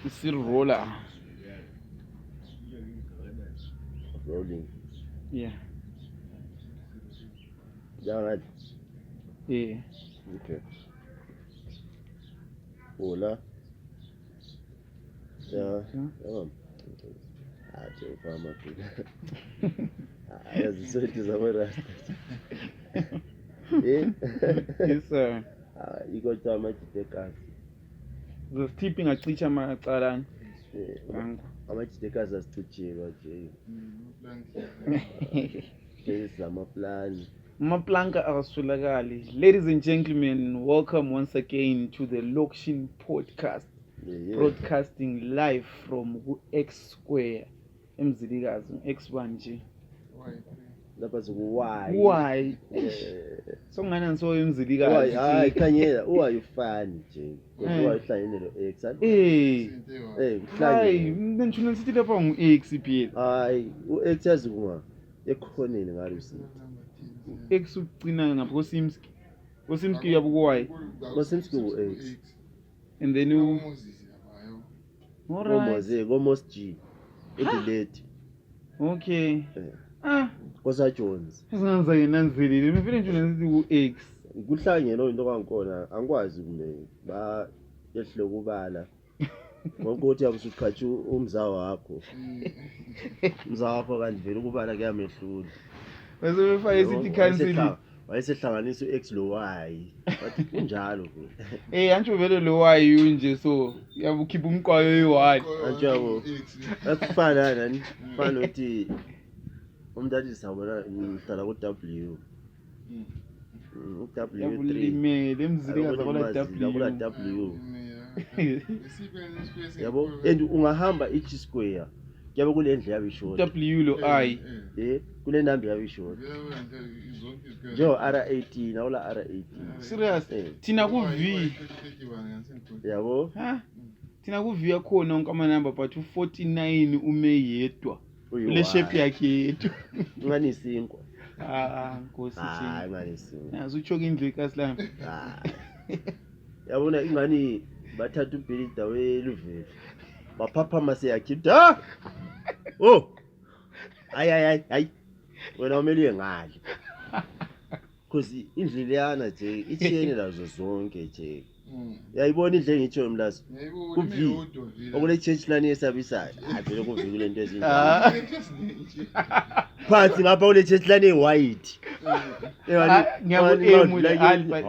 Still roller. Rolling. Yeah. Right. Yeah. Okay. Hola. Yeah. Fama. Yazisothi zamarasta. Yes sir. Ikotha amajitekazi. Tipping acicha macalana. Amajitekazi asicitshilwa nje. Amaplani. Maplanka awaswelakali. Ladies and gentlemen, welcome once again to the Lokshin podcast. Broadcasting live from X Square. Mzilikazi, X1 nje. Lapha why? Why? So ngana so Mzilikazi. Why? Hayi khanyela, why ufani nje. Why uhlangene lo X? Hayi, ngitshuna sithi lapha ngu-X phela. Hayi, u-X yazi kuma ekhoneni ngalo sithi. X ugcina ngapha koSimski. koSimski uyabuka koSimski u-X. And then you Komos G. Edileti. Okay. Kosa Jones. Senza yenanzelile. Mfike nje nasithi u-X. Kuhlangene into kankona, angikwazi kumbe ba yehle kubala. Ngokuthi abusuqhatsha umzawa wakho. Umzawa wakho kanivela ukubala kuyamehlula. Bese befaka isithi cancel. Wayesehlanganisa u-X lo Y. Bathi kunjalo ke. Antsho vele lo Y unje so yabukhipha umqwayo oyi1. Antsho yabo. Akufana nani? Fana uthi umntati sabona ngihlala ku W. W3. Yabulimele emzilikazi akula W. Yabo and ungahamba each square. Kuyabe kule ndle yabishort. W lo I. Kule ndambi yabishort. Jo R18 awula R18. Serious? Thina ku V. Yabo? Thina ku V yakhona onke ama number but u49 ume yedwa. Le shape yakhe yedwa. Ngani 5. Nkosi thina. Hayi ngani 5. Yazi uchoke indlu eKaslami. Yabona ingani bathatha uBilida weLuveli. Baphapha mase yakhipha. Oh. Hayi. Wena umele ngali. Because indlela yana nje ichiyene lazo zonke nje. Yayibona indle ngitsho mlazi. Kuvi. Okule church lani esabisayo. Vele kuviki lento ezinjalo. Phansi ngapha kule church lani white. Ngiyaku alpha.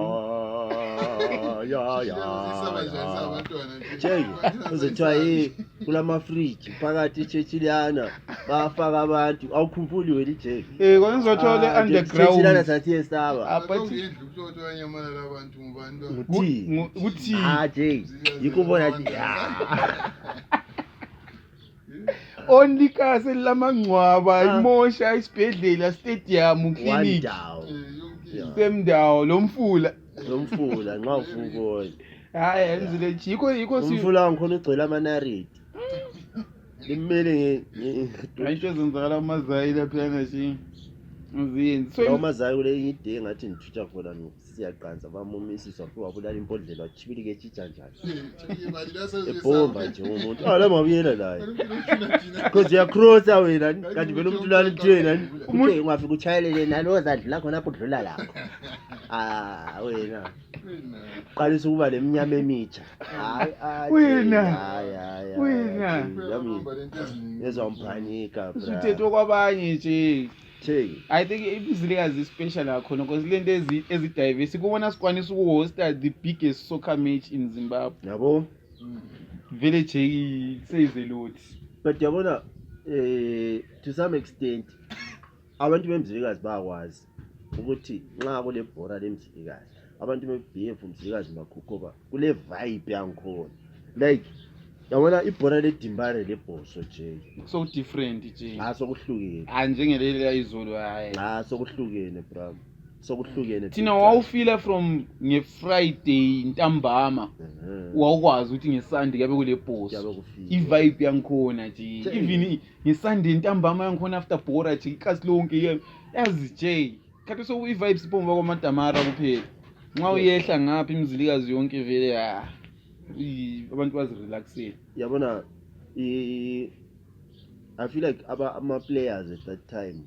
Cheki uzothiwa kulama fridge phakathi church liyana bafaka abantu awukhumbuli wena ijeki kwenizothola underground lana sathi esaba abathi kuthi nje yikubona nje only kase lamangcwaba imosha isibhedlela stadium clinic semdawo lomfula nxa ufukona hayi enzile nje yikho umfula ngikhona ugcela amanariti limele into ezenzakala amazayi lapha nje uziyenzi so amazayi kule ide ngathi ngithutha khona siyaqanza bamumisiswa kuba bulala impondlela wachibilike chijanjani ebomba nje umuntu la mabuyela la because ya cross wena kanti vele umuntu lana lithena umuntu ungafika uchayelele nalo zadlula khona kudlula lapho wena qalisa ukuba leminyama emitsha wena yami yezomphanyika bra usuthetho kwabanye nje Cheki. I think ibizilikazi is special akho because lento ezi-diverse kubona sikwanisa ukuhosta the biggest soccer match in Zimbabwe. Yabo? Vele nje says a lot. But yabona to some extent abantu bemzilikazi bayakwazi ukuthi nxa kule bhora lemzilikazi abantu beBF umzilikazi makhukhoba kule vibe yankhona like yabona ibhora ledimbare lebhoso nje so different nje sokuhlukene njengelela izolo hayi sokuhlukene bro sokuhlukene thina wawufila from ngeFriday ntambama wawukwazi ukuthi ngeSunday yabe kule bhoso ivibe yankhona nje even ngeSunday ntambama yankhona after bhora nje ikasi lonke yazi nje khathi so ivibe sipomba kwamadamara kuphela nxa uyehla ngapha imzilikazi yonke vele abantu bazirelaxele. Yabona I feel like ama players at that time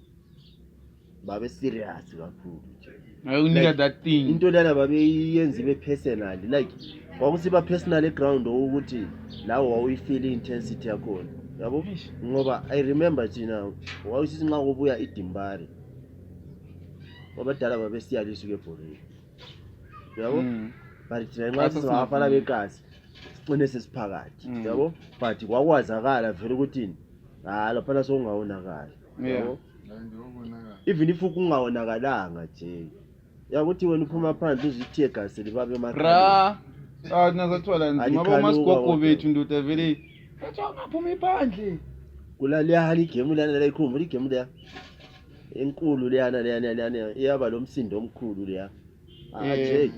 babe serious kakhulu nje. Ayunika that thing. Into lana babeyenza ibe personal, like kwakusiba personal eground ukuthi lawo wawuyifeel intensity yakhona, yabo. Ngoba I remember thina wawusithi nxa kubuya iDimbari abadala babesiyaliswa ebholeni, yabo. But thina nxa sizabafana bekasi sicine sesiphakathi, yabo. But kwakwazakala vele ukuthi laphana sokungawonakala, yabo. Even if kungawonakalanga nje yakuthi wena uphuma phandle uzithiye gasi libabe emakhaya. Nazathola nzima abomasigogo bethu ndoda vele bathi ungaphuma ephandle. Kulaliyana igame lana la ikhumbula igame leya enkulu leyana iyaba lo msindo omkhulu leya. Nje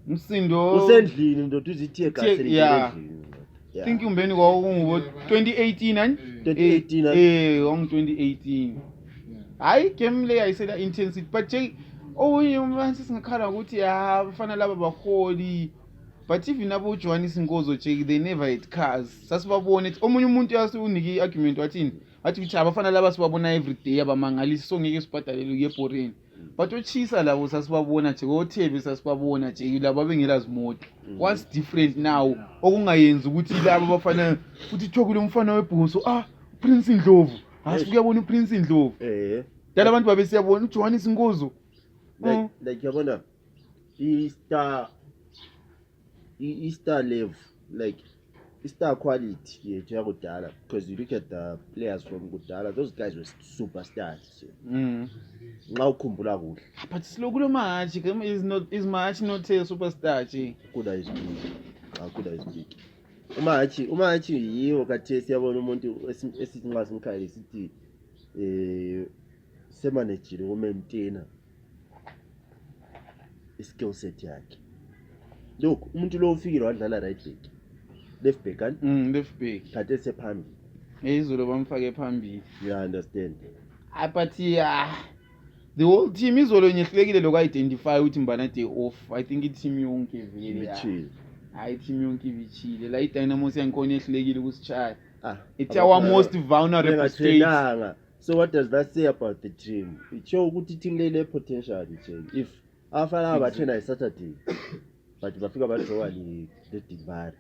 umsindo usendlini ndoda uzithiye gasi endlini. Think umbeni kwakungubo 2018 ani? 2018 2018. Hayi game le ayisela intensity but nje omunye umuntu singakhala ukuthi bafana laba baholi, but even abo Johannes Nkozo nje they never had cars. Sasibabona omunye umuntu yasunike iargument wathini wathi abafana laba sibabona every day abamangalisi so ngeke sibhadalele kuyeporeni, but ochisa labo sasibabona nje oThebe sasibabona nje labo bengela zimoto. What's different now okungayenza ukuthi labo bafana uthi thokule umfana webhoso Prince Ndlovu asifike uPrince Ndlovu dala abantu babe siyabona uJohannes Nkozo like yabona i-star level, like i-star quality yethu yakudala, because you look at the players from kudala, those guys were superstars. Nxa ukhumbula kuhle, but silokulo match is match not a superstar nje kuda ispeak umachi yiwo kathi siyabona umuntu esithi nxa simkhaya sithi semanagile ukumaintaina skill set yakhe. Look, umuntu lo ufikile wadlala right back, left back kan left back kade sephambili izolo bamfake phambili. You understand? But the whole team izolo nyehlekile lokho identify ukuthi mbana day off. I think team yonke vele hayi team yonke ibichile la iDynamos yankhona ehlekile kusichaya. It's our most vulnerable state. So what does that say about the team? It show ukuthi team le potential nje. If after abathena Saturday but bafika badraw le Dimbari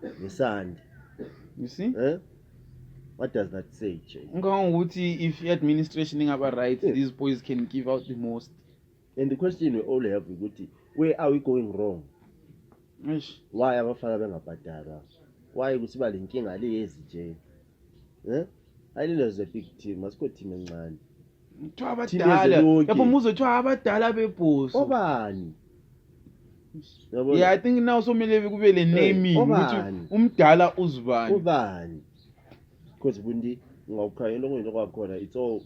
le Sunday, you see, what does that say, Jay? Ukuthi if administration ingaba right, these boys can give out the most. And the question we all have is where are we going wrong? Why abafana bengabhadalwa? Why kusiba lenkinga lezi nje? Ayililo is a big team, asikho team encane. Kuthiwa abadala, yabo muzo kuthiwa abadala bebhoso. Obani? Yeah, I think now somele kube le naming ukuthi umdala uzibani. Ubani? Because bundi ngawukhayela ngoyinto kwakhona it's all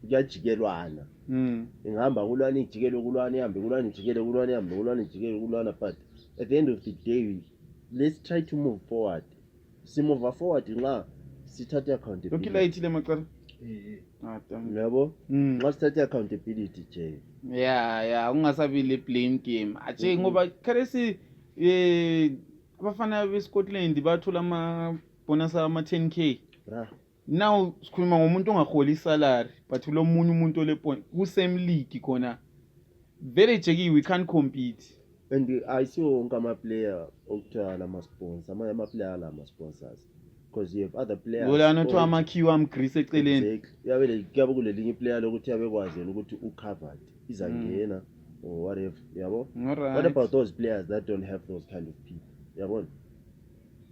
kuyajikelwana. Ingihamba kulwana ijikele kulwana ihambe kulwana ijikele kulwana ihambe kulwana ijikele kulwana, but at the end of the day let's try to move forward. Move forward nxa sithathe accountability. Lokho layithile macala. Yabo? Nxa sithathe accountability nje. Yeah, ungasabi le blame game. Ache ngoba kharesi abafana beScotland bathola ama bonus ama 10k. Now sikhuluma ngomuntu ongaholi salary, but lo munye umuntu ole point ku same league khona. Very jeki, we can't compete. And I see wonke ama player okuthiwa ama sponsors, ama player la ama sponsors, because you have other players. Wala nothiwa ama Q am Greece eceleni. Yabe kuyabe kulelinye player lokuthi yabekwazela ukuthi ucovered izangena or whatever, yabo. What about those players that don't have those kind of people? Yabona?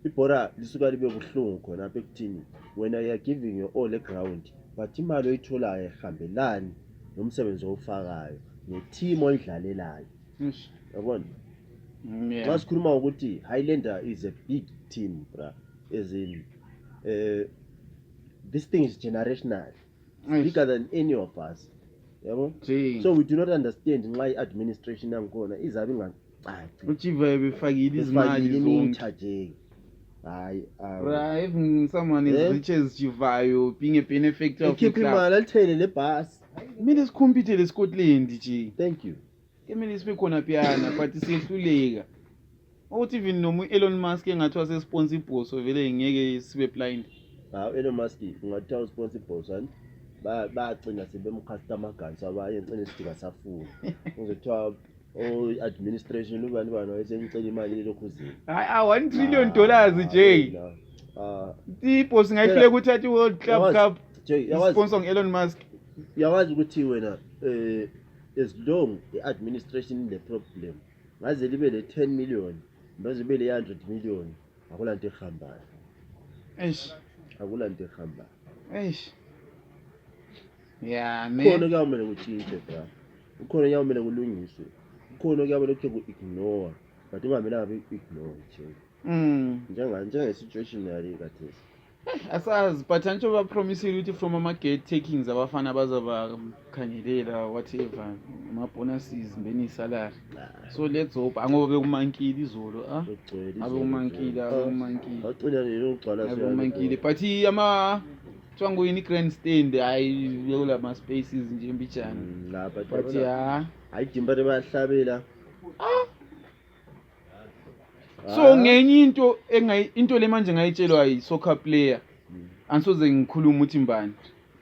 Ibhora lisuka libe buhlungu khona apha ekuthini when you are giving your all ground but imali oyitholayo ehambelani nomsebenzi owufakayo neteam oyidlalelayo. Yabona? Nxa sikhuluma ukuthi Highlander is a big team, bra, as in this thing is generational, bigger than any of us. Yabo? So we do not understand nxa administration yankhona izabe ingacaci uchiva befakile izimali zonke. Even someone is rich as Chivayo being a benefactor of the club. Imali alithele le bus. Kumele sikhompete le Scotland nje. Thank you. Kumele sibe khona phiyana but siyehluleka. ukuthi even noma Elon Musk engathiwa se-responsible so vele ngeke sibe blind. Elon Musk ungathiwa responsible son bagcina sebemcustomer guns abaye ngicela sidika safuna uzothiwa administration ubani wayesengicela imali lokuzini hayi $1 trillion Jay tipo singayihleka ukuthi athi World Club Cup sponsor ng-Elon Musk. Yawazi ukuthi wena as long i-administration in the problem ngaze libe le 10 million baze libe le 100 million akulanto ehambayo akulanto ehambayo yeah man khona kuyamele kutshintshe bra ukhona kuyamele kulungiswe ukhona kuyamele ku-ignore but ungamele ngabe ignore nje njenge-situation yali kathesi asazi but antsho bapromisile ukuthi from ama-gate takings abafana bazabakhangelela whatever ama-bonuses mbeni salary so let's hope angobe kumankile izolo abe umankile but kuthiwa nguyini i-grandstand hayi yekula ma-spaces nje mbijana but hayi dimba bayahlabela so ngenye into le manje ngayitshelwa yi-soccer player angisoze ngikhuluma ukuthi mbani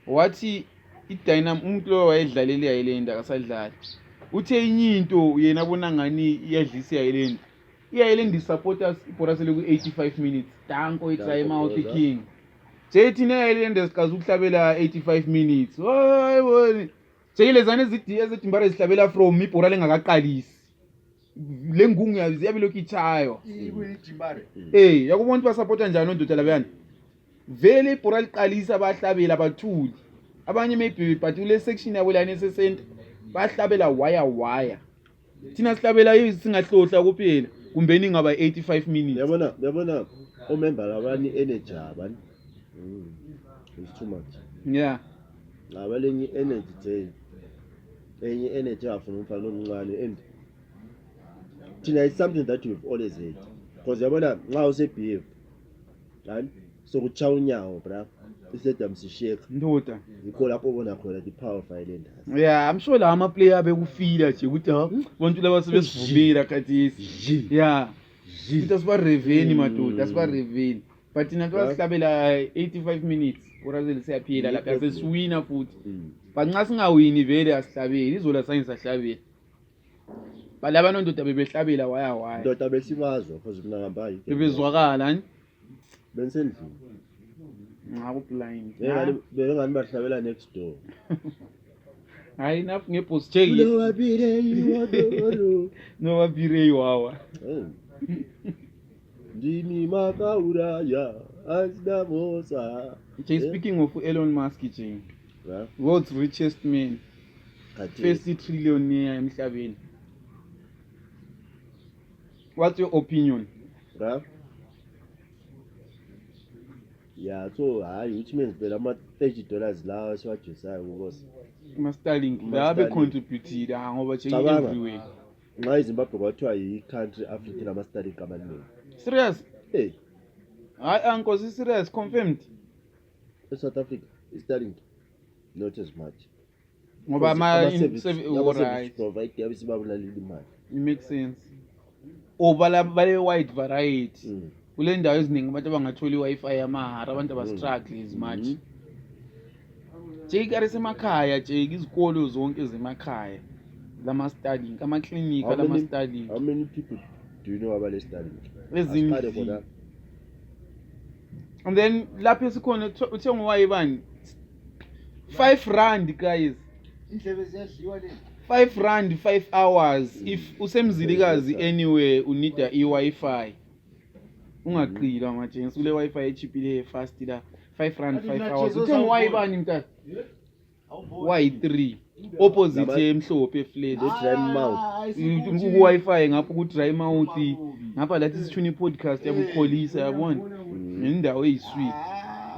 wathi i-Dynamo umuntu lo wayedlalela i-Ireland akasadlali uthe inye into yena abona ngani iyadlisa i-Ireland supporters iborasele ku-85 minutes danko i-time out king nje thina i-Ireland sikaze ukuhlabela 85 minutes hayi lezane ezidimbara zihlabela from ibhora lengakaqalisi le ngungu yabe lokhu ichayo yakubona ukuthi basupporta njani ondoda labayana vele ibhora liqalisa bahlabela bathuli abanye maybe but kule section yabo lana esecenter bahlabela wire thina sihlabela singahlohla kuphela kumbeni ngaba 85 minutes yabona omember labani energy abani it's too much yeah abalenye energy day enye energy afuna umfana omncane and thina is something that we've always had because yabona nxa usebehave right so kucha unyawo bra isedam sisheka ndoda yikho lapho ubona khona the power of Islanders yeah I'm sure la ama player bekufila nje ukuthi bonke laba sebesivumela khathesi yeah into siba reveni madoda siba reveni but thina twasihlabela 85 minutes urazeli siyaphila lapha sesiwina futhi but nxa singawini vele asihlabeli izola science ahlabela balaba nondoda bebehlabela waya ndoda besibazwa because mina ngambayi bebezwakala bensendlini ngaku blind ngani bahlabela next door hayi enough ngeboss check no wabire wawa ndimi makauraya asdamosa speaking of Elon Musk world's richest man first trillionaire emhlabeni. What's your opinion? Yeah, so which means phela ama $30 lawa siwajesayo because Starlink la be contributed ngoba nje everywhere. Nxa iZimbabwe kwathiwa yi-country Africa nama Starlink amaningi. Serious? Hayi uncle serious confirmed. South Africa Starlink not as much. Ngoba alright provide yabisibabulaleli imali. It makes sense. Bale wide variety. Kule ndawo eziningi abantu abangatholi i-Wi-Fi yamahara abantu abastruggle izimach. Jake arisemakhaya Jake izikolo zonke ezemakhaya lama Starlink ama clinic lama Starlink. How many people do you know about Starlink? Ezini. And then lapho sikhona uthenga wayibani R5 guys. Indlebe ziyadliwa le. R5 5 hours if usemzilikazi anywhere unida i-Wi-Fi. Ungaqila majensi kule Wi-Fi echipile fast la R5 5 hours uthenga wayibani mntaka Y3 opposite emhlophe flat dry mouth Wi-Fi ngapha ku dry mouth ngapha lathi sithuni podcast yakukholisa yabona indawo eyisweet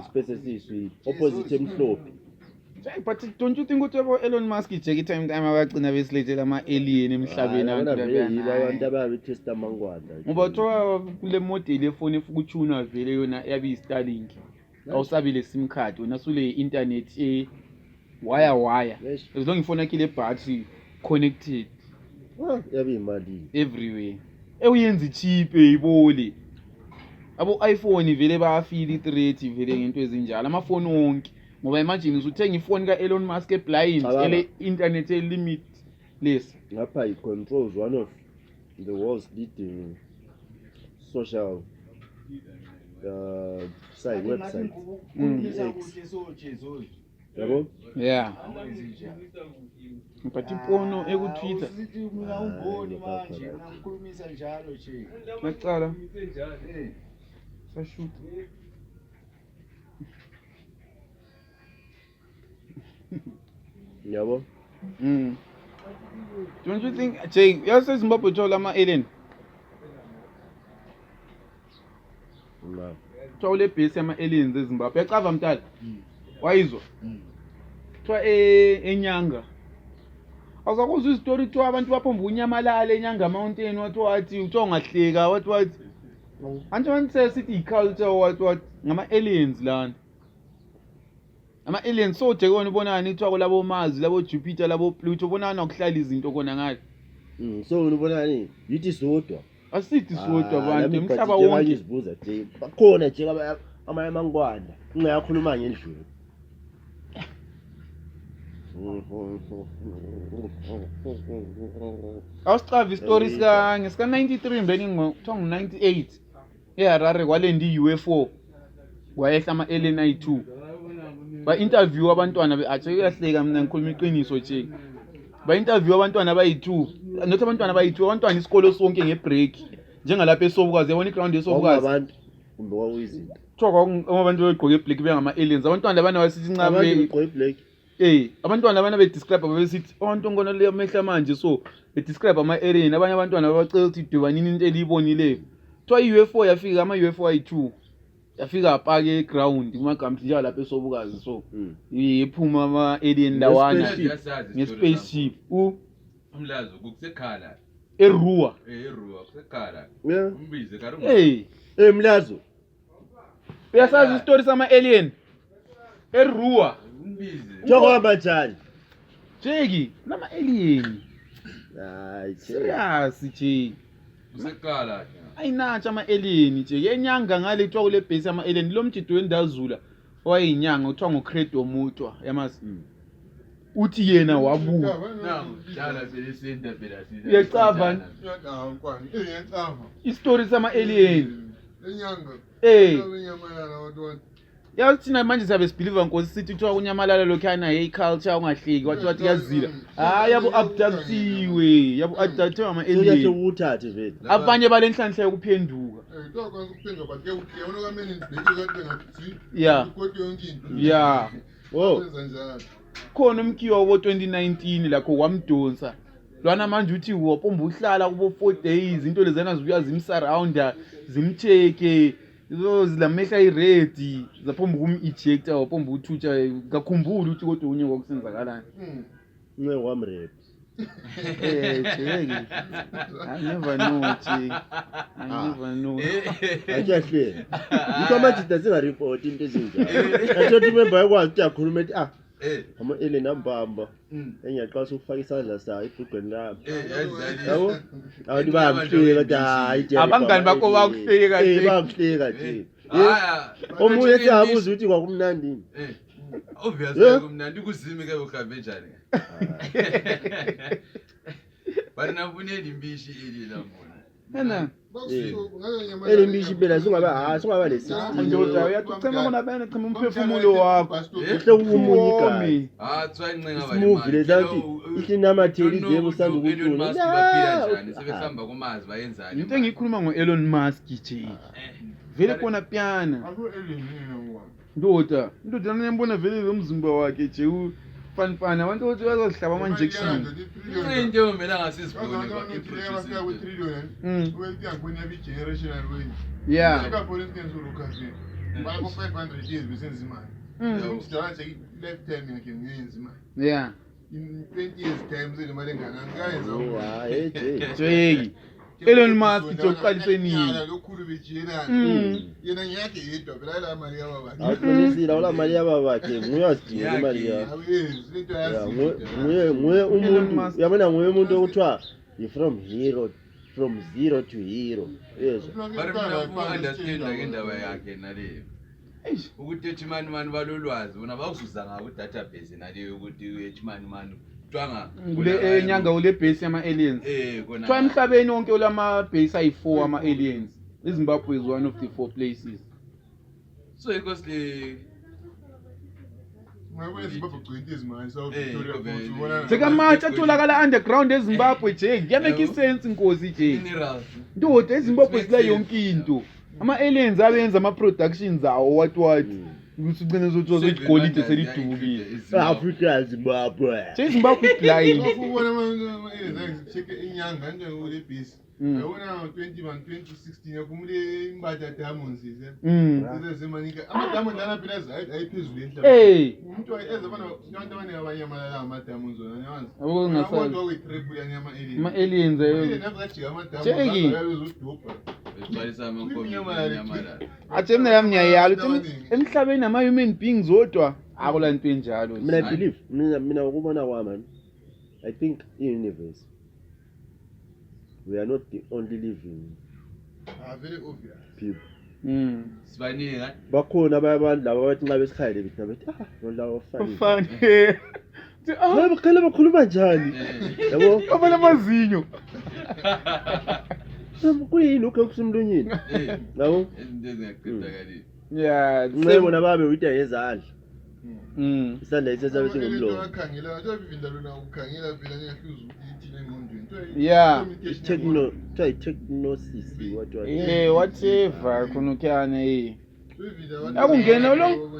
space esisweet opposite emhlophe. But don't you think ukuthi Elon Musk ijeki time abagcina besilethela ama alien emhlabeni abantu ababe test amangwanda ngoba thowa kule model yefone efukuchuna vele yona yabi Starlink awusabile sim card wona sule internet wire as long ifone yakhe le battery connected yabi imali everywhere ewuyenza cheap eyibole abo iPhone vele bayafila i-threat vele ngento ezinjalo amafoni wonke ngoba imagine usuthenga ifoni ka Elon Musk eblind ele internet limit less ngapha it controls one of the world's leading social site website. Yabo? yeah but ipono eku-Twitter Mina ungiboni manje ngikhulumisa njalo nje. ngacala sashoot Yabo? Don't you think Jay yase Zimbabwe thola ama-alien No. thole base ama-aliens eZimbabwe yacava mtala wayizwa kuthiwa enyanga awuzakuzwa izitori kuthiwa abantu baphomba unyamalala enyanga mountain wathi kuthiwa ungahleka wathi anti sithi i-culture wathi ngama-aliens lana ama-aliens so kona ubonani kuthiwa kulabo Mars labo Jupiter labo Pluto ubonani ukuhlala izinto kona ngale So unibonani yithi sodwa asithi sodwa abantu emhlaba wonke izibuza nje bakhona nje amangwana ungayakhuluma ngendlulu awusicava istories ngesika 93 mbeni kuthiwa ngu-98 eHarare kwalendi i-UFO kwayehla ama-alien ayi-2 ba-interview abantwana athi kuyahleka mina ngikhuluma iqiniso nje ba-interview abantwana abayi-2 not abantwana abayi-2 abantwana isikolo sonke ngebreak njengalapha eSobukazi yabona iground eSobukazi abantu kumbe kwakuyizinto kuthiwa abantu begqoke black bengama-aliens abantwana labana basithi ncabe black abantwana labana bedescribe besithi abantu ngona leyo mehla manje so bedescribe ama-alien abanye abantwana babacela ukuthi dwebanini into eliyibonileyo kuthiwa i-UFO yafika ama-UFO ayi-2 yafika apake eground kumagamsi njalo lapha eSobukazi so iphuma ama-alien lawana nge-spaceship umlazo kusekhala eRuwa kusekhala yeah umbize mlazo uyasazi istory sama-alien eRuwa umbize njokuhamba njani jeki nama-alien hayi serious nje kusekhala ayinatsha ama-alien nje yenyanga ngale kuthiwa kule base ama-alien lo mjido wendazula owayinyanga kuthiwa nguCredo Mutwa yamazi uthi yena wabuka dala selisenta phela uyacava Kwani iyacava. istory sama-alien Enyanga. Enyamalala watu. yathina manje siyabe sibelieve nkosi sithi kuthiwa kunyamalala lokhana culture ungahleki wathi yazila yabu-abductiwe yabu-abductiwe ama-alien uyasewuthathe vele abanye balenhlanhla yokuphenduka Kwakwazi ukuphendwa but uyabona kamene nibheke kade ngathi. Yeah. Kodwa yonke into. ya Wenza njalo. khona umkiwa wo-2019 lakho kwamdonsa lwana manje uthi wapomba uhlala kubo 4 days into lezana zibuya zimsurrounda zimcheke zilamehla iredi zapomba ukum-ejecta wapomba uthutsha kakhumbuli ukuthi kodwa unye kwakusenzakalani unce wamrep jeki I never know jeki I never know akuyahleka yikho amajida zingaripoti into ezinjalo athothi member yakwazi ukuthi akhulume ethi ama-alien ambamba engiyaqasa ukufaka isandla sayo ebhugweni lami yabo abantu bayakuhleka ukuthi hayi abangani bakho bakuhleka bayakuhleka nje omunye siyabuza ukuthi kwakumnandini obviously kumnandi kuzimi ke uhambe njani bari nafuneli imbishi ili lambona elimbishi phela singaba ndoda uyachema kona bene chema umphefumulo wakho uhle ukumunyika tswancenga smooth lezathi isinamatheli zebo sanda Elon Musk baphila njani sebehamba kumazi bayenzani into engiyikhuluma ngo-Elon Musk nje vele khona piyana Aku elimini ngwa. ndoda niyambona vele lo mzimba wakhe nje ufanifani abantu ukuthi bazohlaba ama-injection into mina ngasiziboni yeah yeah jeki Elon Musk jokuqalise nini aqinisile awula mali yababakhe nguye azidingela imali yakhe nguye umuntu yabona nguye umuntu okuthiwa yi from hero from 0 to hero yezwa bari mina ku-understanda ke ndaba yakhe naleyo Eish. ukuthi echimanimani balolwazi bona bawuzuza ngako database naleyo ukuthi echimanimani kuthiwanga kule enyanga ule base yama-aliens kona kuthiwa emhlabeni wonke ulama-base ayi-4 ama-aliens izimbabwe is one of the 4 places so inkosi le sekamatshe atholakala underground ezimbabwe je kuyamake isense inkosi je minerals ndoda ezimbabwe sila yonke into ama-aliens abenza ama-productions awo what ukuthi ugcine zothi igolide selidukile Africa Zimbabwe je izimbabwe iblind ubona check inyanga njengole base yabona 2016 yakumule imbada diamonds sezemanika ama-diamond anaphila ayiphezulu enhlaba umuntu ezabana abantu abaningi abanyamalala ama-diamonds wona kuyitreble yani ama-aliens ama-aliens ama-diamonds athi mina yami ngiyayala ukuthi emhlabeni ama-human beings odwa akula nto enjalo mina I believe mina ukubona kwami I think i-universe we are not the only living very obvious people sibaningi bakhona abantu laba bathi nxa besikhayele bithi nabethi lawo ufane bakhale bakhuluma njani yabo abana amazinyo kuyini lokho okusemlonyeni yabo izinto ezingaqedakali yeah ngibona babe uyithi ayezandla isandla isesabe singumlomo akhangela abavinda lona ukukhangela vela ngiyahluza ukuthi ithina engqondweni yeah technosis whatever khonokuyane akungena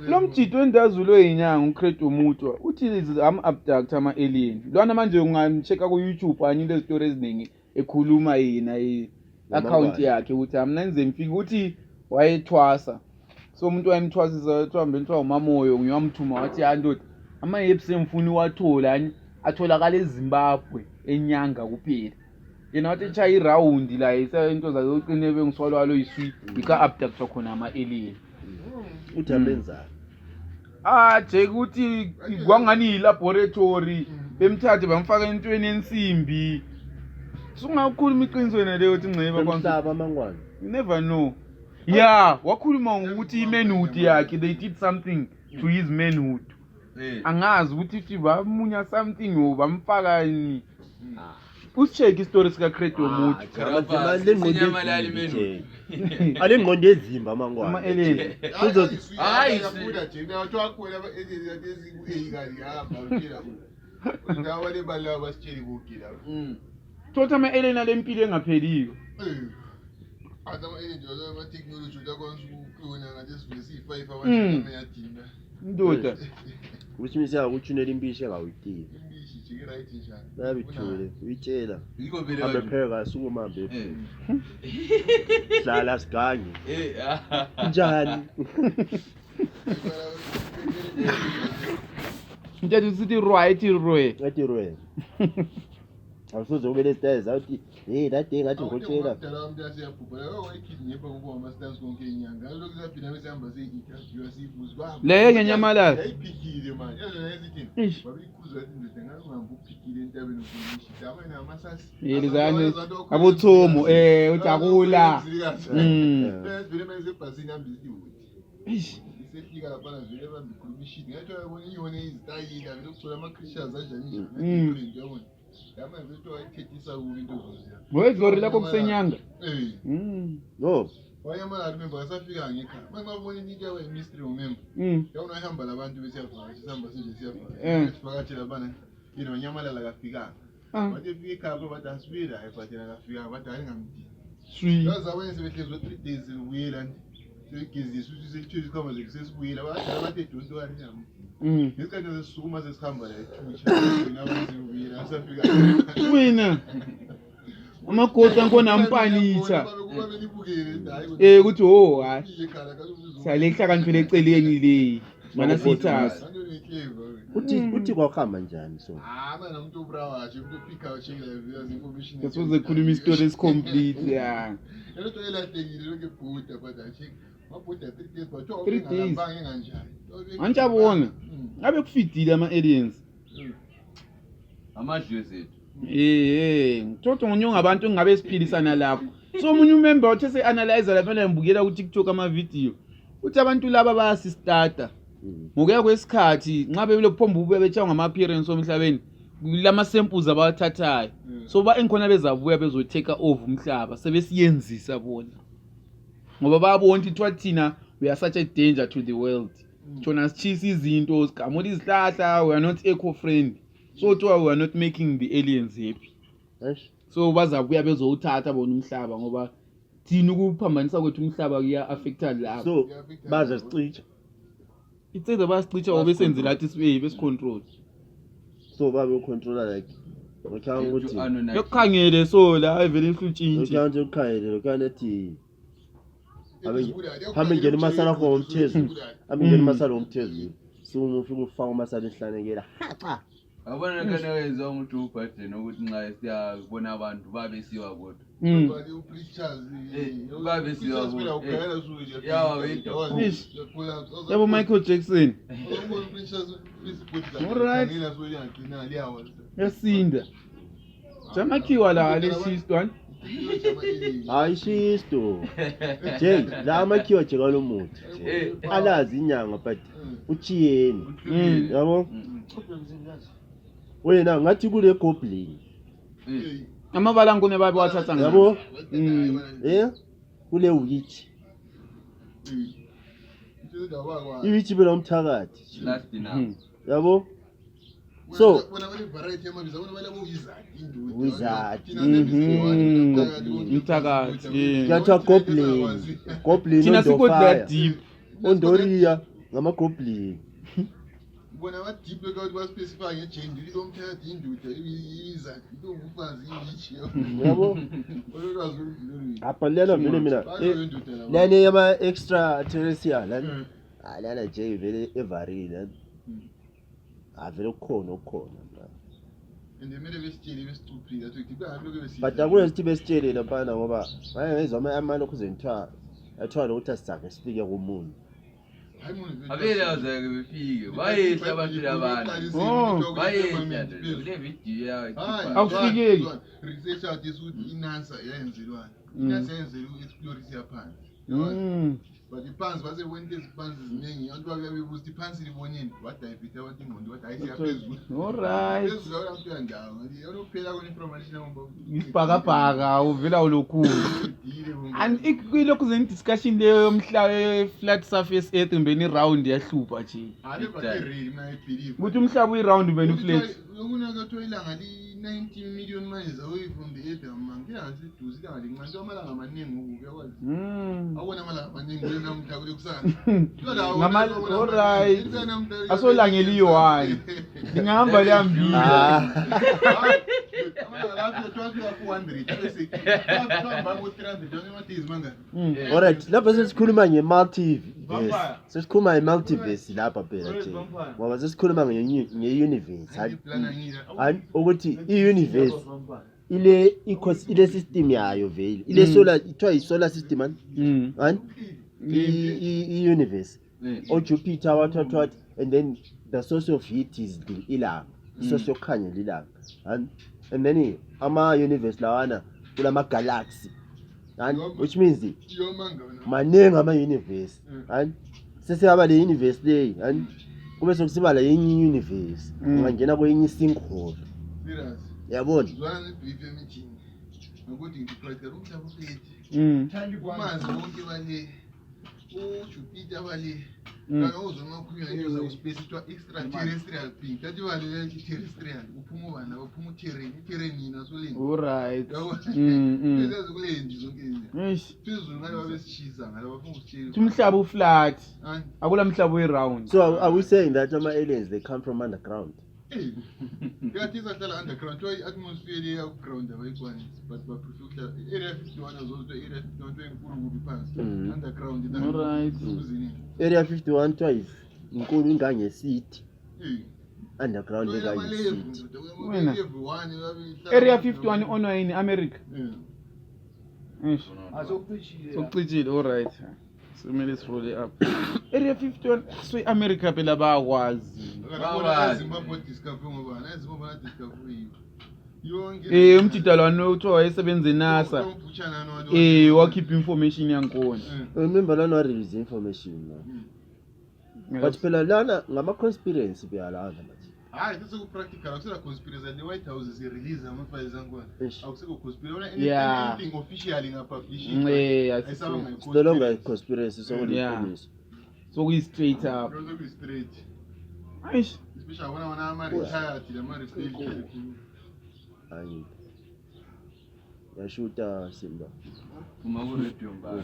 lo mjito wendazulo oyinyanga uCredo Mutwa uthi am-abduct ama-alien lwana manje ungamchecka ku-YouTube anye into stories eziningi ekhuluma yena i-account yakhe ukuthi mina ngize ngifike ukuthi wayethwasa so umuntu wayemthwasisa thambe ntwa umamoyo ngiyamthuma wathi ndoda ama-apps emfuni wathola atholakala eZimbabwe enyanga kuphela yena wathi cha iround la into zazoqine bengiswalwa lo yiswi ika-abduct khona ama-alien uthambenza je ukuthi kwangani yi-laboratory bemthathe bamfaka entweni ensimbi sungakhuluma iqiniso yena leyo ukuthi ngceba kwamhlaba amangwane you never know yeah wakhuluma ngokuthi i-manhood yakhe they did something to his manhood angazi ukuthi if bamunya something or bamfaka ni usicheck istory sika Credo Mutwa ale ngqondo ezimba amangwane ama-alien ayafuda je nathi wakhona aba-alien lezi ku-eikali hamba uphila ndawo le bala basitsheli kugila thothi ama-alien alempilo engapheliyo ama-alien nje ama-technology lakwanisa ukuklona ngathi sivele siyi-5 abantu ayadinga ndoda ukuthi misa ukuthunela imbishi engawuyitini imbishi jike right njani nabithule uyitshela yikho vele abepheka sukuma mbe hlala sigange njani ntathi usithi right rwe ngathi rwe awusoze ube lesitayeza uthi dade ngathi ngotshela dala umuntu asiyabhubhala wayekidnapper ngoba ama-stars konke inyanga lokhu saphina besihamba siyi-interview siyibuza leyo ngenyamalala yayiphikile manje ezonezithini babeyikhuza yathi ndoda ngangihamba uphikile entabeni ukunishita amanye amasasi yelizane abothomo ujakula vele manje sebhasini hambe isiwuthi isefika laphana vele bambe ikhuluma ishiti ngathi wayabona iyone izitayila vele kuthola ama-christians anjani njani yabona yama vele wayithethisa kubi into zoziya wezori lakho kusenyanga no wayamala remember asafika ngekhaya manje babona into yawe mystery remember yawona ihamba labantu besiyavakasha sihamba sinje siyavakasha sivakashela abana yena wanyamalala kafikanga bathi efika ekhaya ko bathi asibuyela hayi bathi akafikanga bathi hayi ngamdini yazabona sebehlezwe 3 days ubuyela segezisa ukuthi sekuthwele ikhamba zekusesibuyela bathi don't worry nyama ngesikhathi sesisukuma sesihamba la ethusha nabasibuyela asafika wena amagoda angona ampanitha ukuthi hayi sale hlakaniphile eceleni le mana sithasa uthi kwakhamba njani so mana umuntu obrawaje umuntu ophika chekela via information kusuze khuluma istory esicomplete ya lento elahlekile lokho ebhuda but achik mabhuda 3 days but 3 days kanjani anjabona ngabe kufidile ama-aliens amadlozi ethu ngithothi ngonyonga abantu engabe siphilisana lapho. So umunye umember wathi se-analyze lapha ngibukela ku-TikTok ama-video. Uthi abantu laba bayasistata. Ngokuya kwesikhathi nxa belophomba ube betshwa ngama-appearance omhlabeni lama-samples abathathayo. So enkhona bezabuya bezotake over umhlaba sebesiyenzisa bona. Ngoba bayabona ukuthi thina we are such a danger to the world. Thona sichisa izinto sigamula izihlahla, we are not eco-friendly. So we are not making the aliens happy. So bazabuya bezowuthatha bona umhlaba ngoba thina ukuphambanisa kwethu umhlaba kuya affecta lapho. So baza sicisha. Itsenza basicisha ngoba besenze lathi sibe besicontrol. So babe controller like ukhanga ukuthi yokukhangele so la evele ihlutshintshe. ukhanga ukukhangele lokanathi hambe ngene masala kwa umthezu. Hambe ngene masala umthezu. So ufika ufaka masala ehlanekela. Hacha. Abona kana wenza umuntu ubhadle nokuthi nxa siyabona abantu babesiwa kodwa. Babesiwa kodwa. Yabo Michael Jackson. Alright. Yasinda. Jamakhiwa la aleshistwana. Ayishisto. Je, la makhiwa jeka lo muntu. Alazi inyanga but uchiyeni. Yabo? Wena ngathi kule goblin. Amabala ngone babe wathatha Yabo? Kule witch. Iwitch bela umthakathi. Last now. Yabo? So bona bale variety yamabiza bona bale wizard. umthakathi. Kuyathiwa goblin. Goblin Thina sikho that deep. Ondoria ngama goblin. bona ba deep ukuthi ba specify ngegender lomthatha induda iza ukufazi iyichi Yabo? olwazi oludlulile Apha lena vele mina lana yama extra terrestrial lana. Lana je vele evarile. Avele ukukhona. ndemele besitshele besithuphile athi bahambe lokho besitshele But akuye sithi besitshele lapha ngoba ngayezwa amalo kuzentwa athwala ukuthi asake sifike kumuntu. Abele azake befike. Bayehla abantu labantu. Bayehla le video yakhe. Awufikeki. Research out isuthi inansa yayenzelwana. Inansa yenzelwe explore isiyaphansi. But iphansi base wente iziphansi ziningi abantu babe bebuza iphansi libonini wadayivita abantu ingqondo wathi ayisiyaphezulu. Alright. Phezulu abantu yandawo ngathi yokuphela kwe information ngomba. Isibhakabhaka uvela ulokhulu. And ikuyilokhu zen discussion leyo yomhlaba flat surface earth mbeni round yahlupha nje. Ale ba real my believe. Ukuthi umhlaba uyi-round mbeni flat. Yokunakatho ilanga li 19 million miles away from the earth amang yansi duze ilanga lincane amalanga amaningi ukuke kwazi. Awona amalanga amaningi namhla kule kusana. Alright. Asolanga eliyi-1. Ngihamba liyambili. Alright, lapha sesikhuluma nge-multiverse. Sesikhuluma nge-multiverse lapha phela nje. Ngoba sesikhuluma nge-universe. Ukuthi i-universe ile system yayo vele. Ile solar ithiwa yi-solar system man. I-universe. Jupiter what and then the source of heat is the ilanga. Source yokukhanya lilanga. And then ama-universe lawana kulama galaxy. Which means maningi ama-universe. Sesiyaba le universe leyi kube sokusiba la yenye universe. Ungangena kwenye sinkhole. Yabona? Zwana ibeef emeeting. Ngokuthi ngiproject umhlaba uflethi. Thandi kumanzi wonke bale. Jupiter bale. Kana uzongakhulunywa ngezo za space itwa extraterrestrial being. Tathi bale le terrestrial uphuma bana baphuma terrain yina soleni. Alright. Lezi kulenji zonke izinto. Eish. Phezulu ngale babesishisa ngale bafuna usitshela. Umhlaba uflat. Akula mhlaba uyi-round. So are we saying that aliens they come from underground? Yathi izahlala underground to i-atmosphere leya ground abayikwanisi but baprefer ukuhlala area 51 azozwe area 51 enkulu kubi phansi underground Alright. Area 51 twice inkulu ingange-city. Underground engange-city. Wena. Area 51 onwa yini America. Sokucijile alright. Kumele sirole up. Area 51 so i-America phela bayakwazi. yonke umjidalwane uthiwa wayesebenza eNASA Umphuthana no wakhipha information yankhona remember lana release information but phela lana ngama conspiracy beyalana manje hayi sesiku practical akusela conspiracy the White House is release ama files ankhona akuseko conspiracy Yeah. anything officially ngapublish ayisaba no longer a conspiracy so so we straight up Be straight Aish especially wana ama retired ama retired hayi yashuta Simba uma ku radio mbala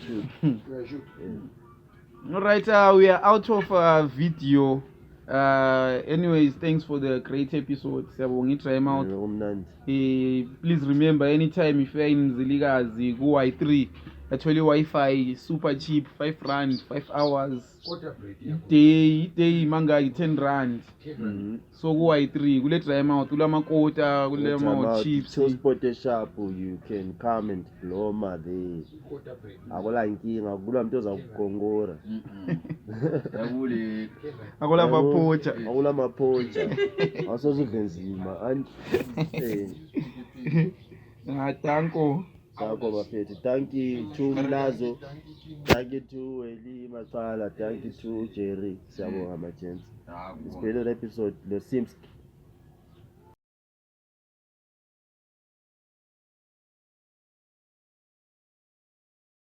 Alright, we are out of video. Anyways, thanks for the great episode. Siyabonga try them out. Please remember, anytime if you're in Ziligazi, go Y3. Actually, Wi-Fi super cheap, 5 rand, 5 hours. Day manga 10 rand. So go Y3. Go try them out. Ula makota, ula ma chips. Transport shop, you can come and Loma there. Akola inkinga, akula mtu ozakukongora. yakule Akola mapocha. Akula mapocha. Asozudlenzima and Tanko. Sako bafethu. Thank you to Mlazo. Thank you to Eli Macala. Thank you to Jerry. Siyabonga ma gents. Isiphelele episode lo Sims